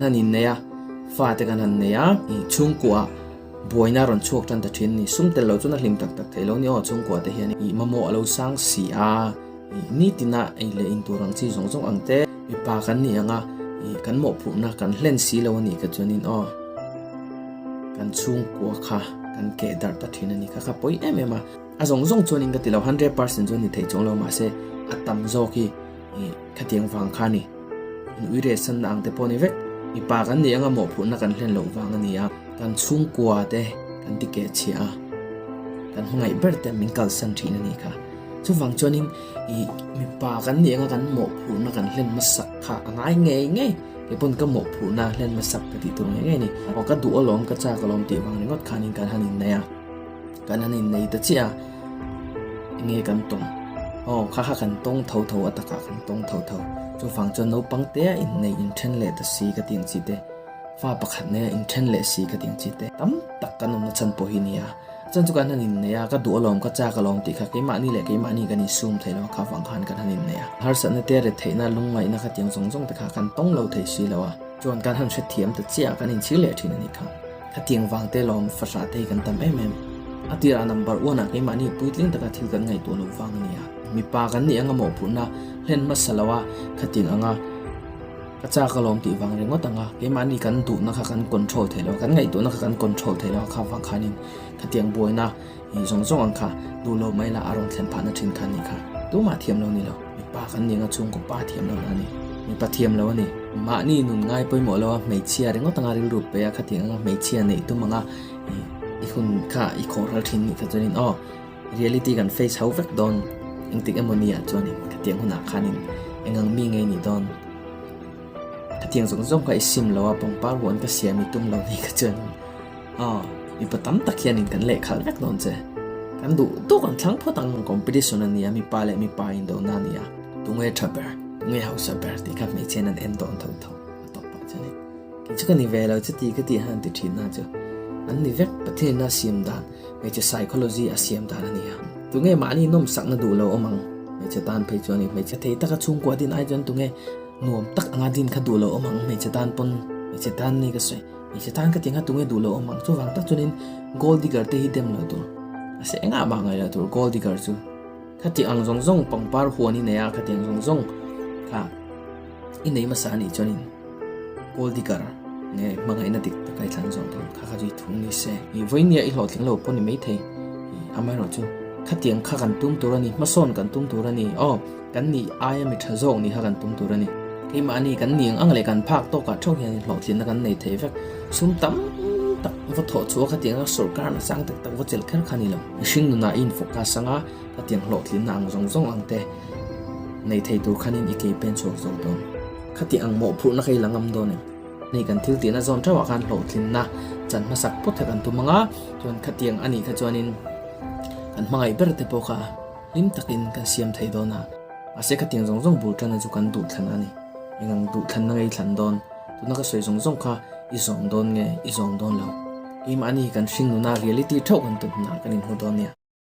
Han innei a, fate kan han nei a, ih chhungkua buaina a rawn chhuak tan ta thin a ni. Sum tel lo chuan a hlim tak tak thei lo a ni aw, chhungkua te hian ih mamawh a lo sang si a, ih nitina ei leh in tur ang chi zawng zawng ang te mipa kan ni ang a, ih kan mawhphurhna kan hlen si lo a nih kha chuanin aw kan chhungkua kha kan keh darh ta thin a ni kha kha pawi em em a. A zawng zawng chuanin ka ti lo, 100% chuan ni thei chuang lo mahse a tam zawk hi ih khatiang vang kha a ni. In ui reh sanna ang te pawh a ni vek. Mipa kan nih anga mawhphurhna kan hlen loh vang a ni a, kan chhungkua te kan ti keh chhiah a, kan hmangaih ber te min kalsan thin a nih kha. Chuvang chuanin ih mipa kan nih anga kan mawhphurhna kan hlen hmasak kha a ngai ngei ngei. Kei pawn ka mawhphurhna hlen hmasak ka tih tur ngei ngei a ni. Aw ka duh alawm, ka chak alawm tih vang ringawt khanin kan han innei a. Kan han innei ta chiah a, enge kan tawng? Aw, kha kha kan tawng tho tho a takah kan tawng tho tho. Chuvang chuan naupang te a innei inthen leh ta si ka ti ang chi te, fa pakhat nei a inthen leh si ka ti ang chi te, tam tak kan awmna chhan pawh hi a ni a. Chuan chu kan han innei a, ka duh alawm, ka chak alawm tih kha keimahni leh keimahni kan insum thei lo a, kha vang khan kan han innei a. Harsatna te, retheihna, lungngaihna kha tiang zawng zawng te kha kan tawng lo thei si lo a. Chuan kan han hrethiam ta chiah a, kan inchhir leh thin a nih kha. Khatiang vang te lawm fahrah te hi kan tam em em. A tirah number one ah keimahni puitling taka thil kan ngaihtuah loh vang a ni a. Mipa kan nih anga mawhphurhna hlen hmasa lo a, khatiang anga ka chak alawm tih vang ringawt anga keimahni kan duhna kha kan control thei lo a, kan ngaihtuahna kha kan control thei lo a, kha vang khanin khatiang buaina hi zawng zawng ang kha duh lo mai la a rawn thlen phahna thin kha a nih kha. Tumah thiam lo ni lo. Mipa kan nih anga chhungkaw pa thiam lo a ni. Mipa thiam lo a ni. Mahni nun ngai pawimawh lo a hmeichhia ringawt anga rilru pe a khatiang anga hmeichhia neih tum anga i hun kha i khawh ral thin nih kha chuanin aw reality kan face ho vek dawn engtik emaw ni ah chuanin khatiang hunah khanin engang mi ngei nih dawn khatiang zawng zawng kha i sim lo a pangpar huan ka siam i tum lo nih kha chuanin Aw, mipa tam tak hianin kan lehkhalh vek dawn che. Kan duh duh kan thlang phawt ang. Competition a nia, mipa leh mipa indona a nia. Tunge tha ber, tunge hausa ber tih kha hmeichhiain an en dawn tho tho a tawp pah chuan in. Kei chu ka ni ve lo chu ti ka tih han ti thin na chu an ni vek. Pathianina siam dan, hmeichhe psychology a siam dan a nia. Tunge mahni nawmsakna duh lo awm ang hmeichhe tan phei chuan in hmeichhe thei taka chhungkua din ai chuan tunge nuam tak anga din kha duh lo awm ang hmeichhe tan pawn hmeichhe tan ni ka sawi. Hmeichhe tan ka ti anga tunge duh lo awm ang chuvang tak chuanin gold digger te hi dem lo tur a se engah mah ngaih lo tur gold digger chu khati ang zawng zawng pangpar huan i nei a khati ang zawng zawng kha i nei hmasa anih chuanin gold digger nge hmangaihna dik tak a i thlan zawk dawn kha kha chu i thung ni se i vawinia i hlawhtling lo pawh ni maithei i amaherawh chu khatiang kha kan tum tur a ni hmasawn kan tum tur a ni aw. Kan nih aia mi tha zawk nih kha kan tum tur a ni. Keimahni kan nih ang ang leh kan phak tawkah theuh hian hlawhtlinna kan nei thei vek. Sum tam tak va thawh chhuah khatiang a sorkar na sang tak tak va chelh kher kha ni lo. Mihring nunah i infocus anga khatiang hlawhtlinna ang zawng zawng ang te nei thei tur khanin i kei pen chhuak zawk dawn. Khatiang ang mawhphurhna kha i la ngam dawn em? Hei kan thil tihna zawn theuhah khan hlawhtlinna chan hmasak phawt kha kan tum anga chuan khatiang a nih kha chuanin kan hmangaih ber te pawh kha Hlim takin kan siam thei dawn a, mahse khatiang zawng zawng bul ṭana chu kan duh thlan a ni. Engang duh thlanna nge i thlan dawn? Tuna ka sawi zawng zawng kha i zawm dawn nge i zawm dawn lo? Keimahni kan hring nuna reality ṭheuh kan tum hunah kan inhmu dawn nia.